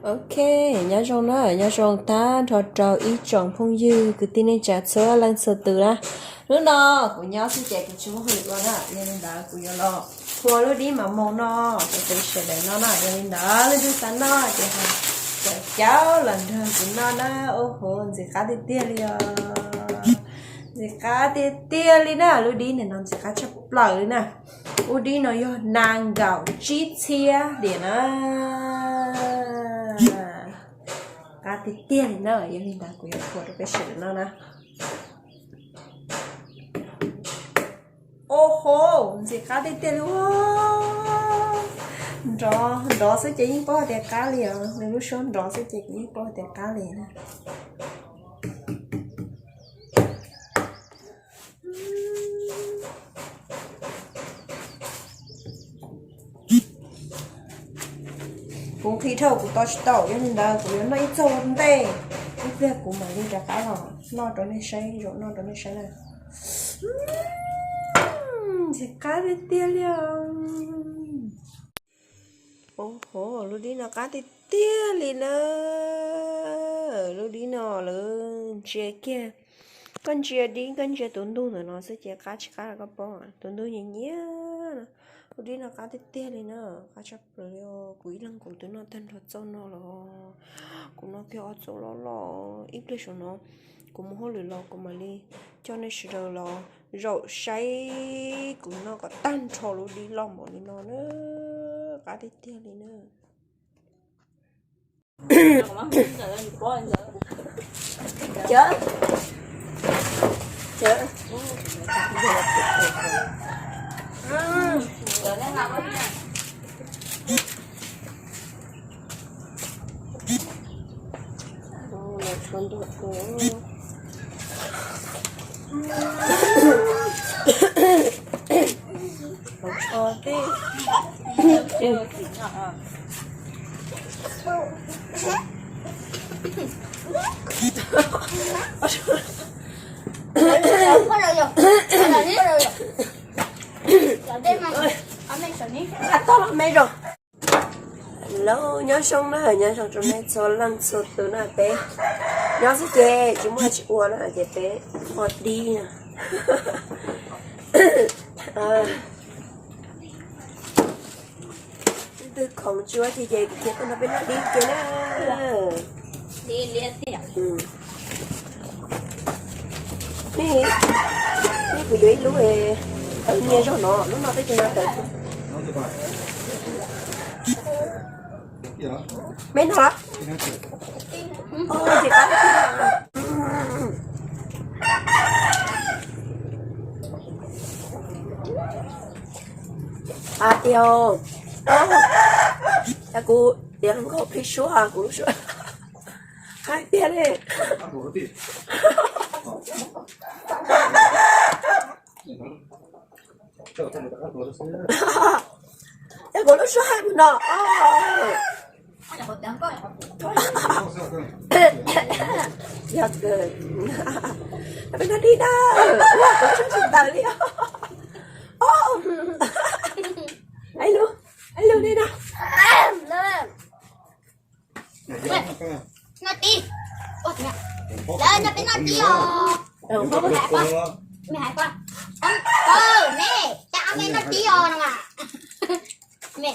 Ok, nyob zoo na, nyob zoo tag nrho rau ib tsoom phooj ywg kwv tij neej tsa txhua leej txhua tus na. Hnub no kuv nyob xwb ces kuv tsis muaj hauj lwm ua na, yog li ntawd kuv yuav los hua lub dib mos moos no rau peb sawv daws noj na. Yog li ntawd leej twg xav noj ces ho caum caum los nrog kuv noj na. Ua hauv ntxim qab tiag tiag li os, ntxim qab tiag tiag li na, lub dib ntawm no ntxim qab tshaj plaws li na. Lub dib no yog nees nkaum tsib txhiab diam na, qab tiag tiag li na. Yog li ntawd kuv yuav hua rau peb sawv daws noj na. Ua hauv ntxim qab tiag tiag li. Nrov nrov xwb ces yeej paub hais tias qab li os, nws lub suab nrov xwb ces kuv yeej paub hais tias qab li na. Kuv nqhis dhau kuv tos tsis tau, yog li ntawd kuv yuav noj ib txog ua ntej, ib pliag kuv mam li rov qab los noj rau nej saib, zaum noj rau nej saib na. Ntxim qab tiag tiag li os. Ua hauv lub dib no qab tiag tiag li na. Lub dib no lawv ntsia kiag, koj ntsia dib koj ntsia tus ntug ntawm no xwb ces qab tsis qab los koj paub, tus ntug nyias nyias no. Lub dib no qab tiag tiag li na, qab tshaj plaws li os. Kuv ib leeg kuv twb noj tag nrho txauj no los, kuv noj kiag ob txauj loj loj. Ib pliag saum no kuv mus hauj lwm los kuv mam li coj nej sawv daws los zaum saib kuv noj kom tag nrho lub dib loj npaum li no na, qab tiag tiag li na. Lauj, nyob zoo na, nyob zoo rau nej txhua leej txhua tus na. Peb nyob xwb ces tsis muaj tsis ua na ces peb ua dib na. Leej twg khoom tsis ua dib ces cia tuaj nrog peb noj dib kiag na. Nej, nej kuv yuav ib lub tawv nyiaj zog no, lub no peb cov no tawv. Meb noj los? Hais tias, cas kuv tiav hluas nkauj plig suab kuv lub suab. Hais tias li. Cas kuv lub suab hais mus no. Yog kawg, peb noj dib na, kuv lub suab tsis tawv li. Ais lus, ais lus li no. Noj dib. Lawv nrog peb noj dib os. Mej hais koj, mej, cas mej noj dib os no mas. Mej,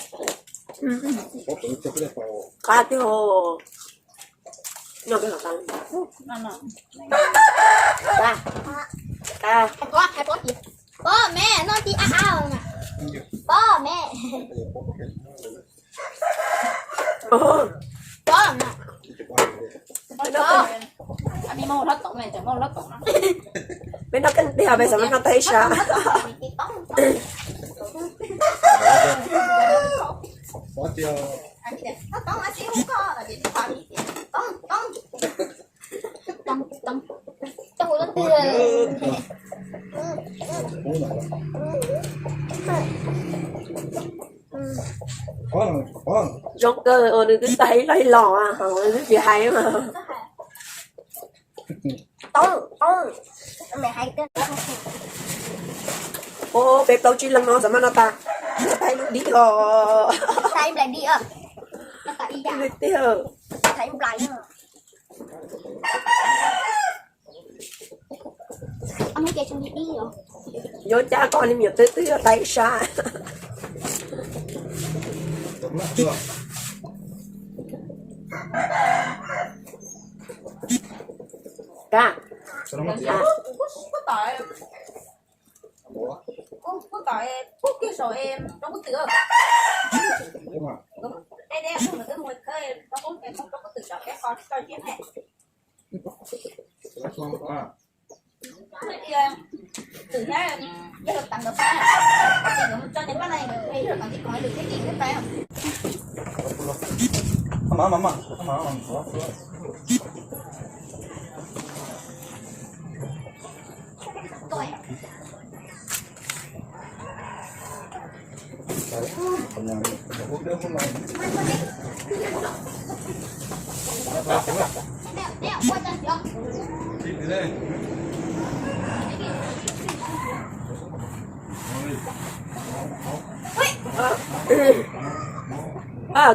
qab tiag. Noj peb hom tas. Hais koj, hais koj, pog mej noj dib ab ab os mas. Pog mej. Peb noj keej tiag, peb xav noj tag ib sab. Zoo kawg uas nws twb tag ib los ib los, ho nws twb tsis hais mas. Ua peb plaub tsib leeg no xav mas noj tag, noj tag ib lub dib os. Tiag. Yuav cab koj li me nyuam twb twb yog tais sab. Ka.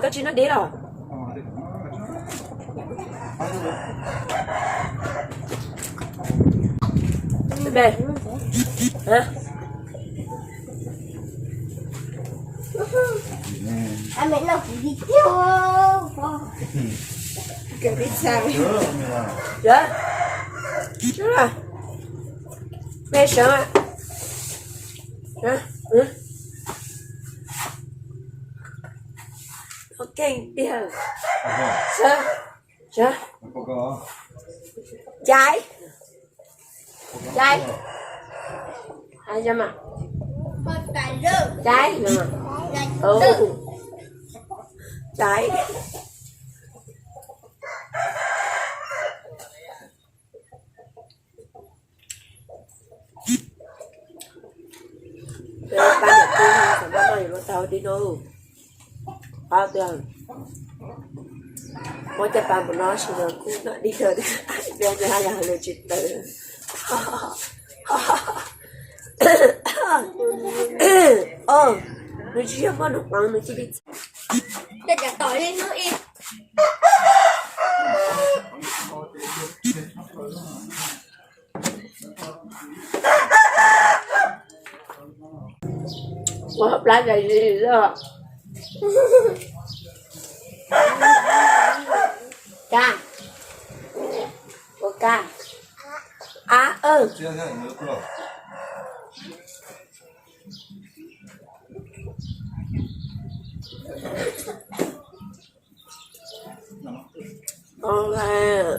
Koj tsis noj dib los? Mej sawv. Keej tiag. Sawv. Caiv. Caiv. Caiv. Caiv. Pab niam tub, xav noj no yuav luag tau dib no. Qab tiag. Muab caj pas mus no sis no kuj noj dib no, yog yog lus tsis tawv. Nws tsis yog muaj nws qeev nws cia li txhais. Coj cov tom li hnub ib. Ua plab zais zis lawm. Ka. Ua ka. Ab,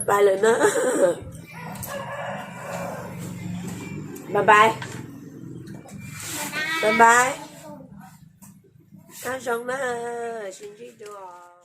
bye lawm na. Bye bye. Bye bye. Nyob zoo na, sib ntsib dua.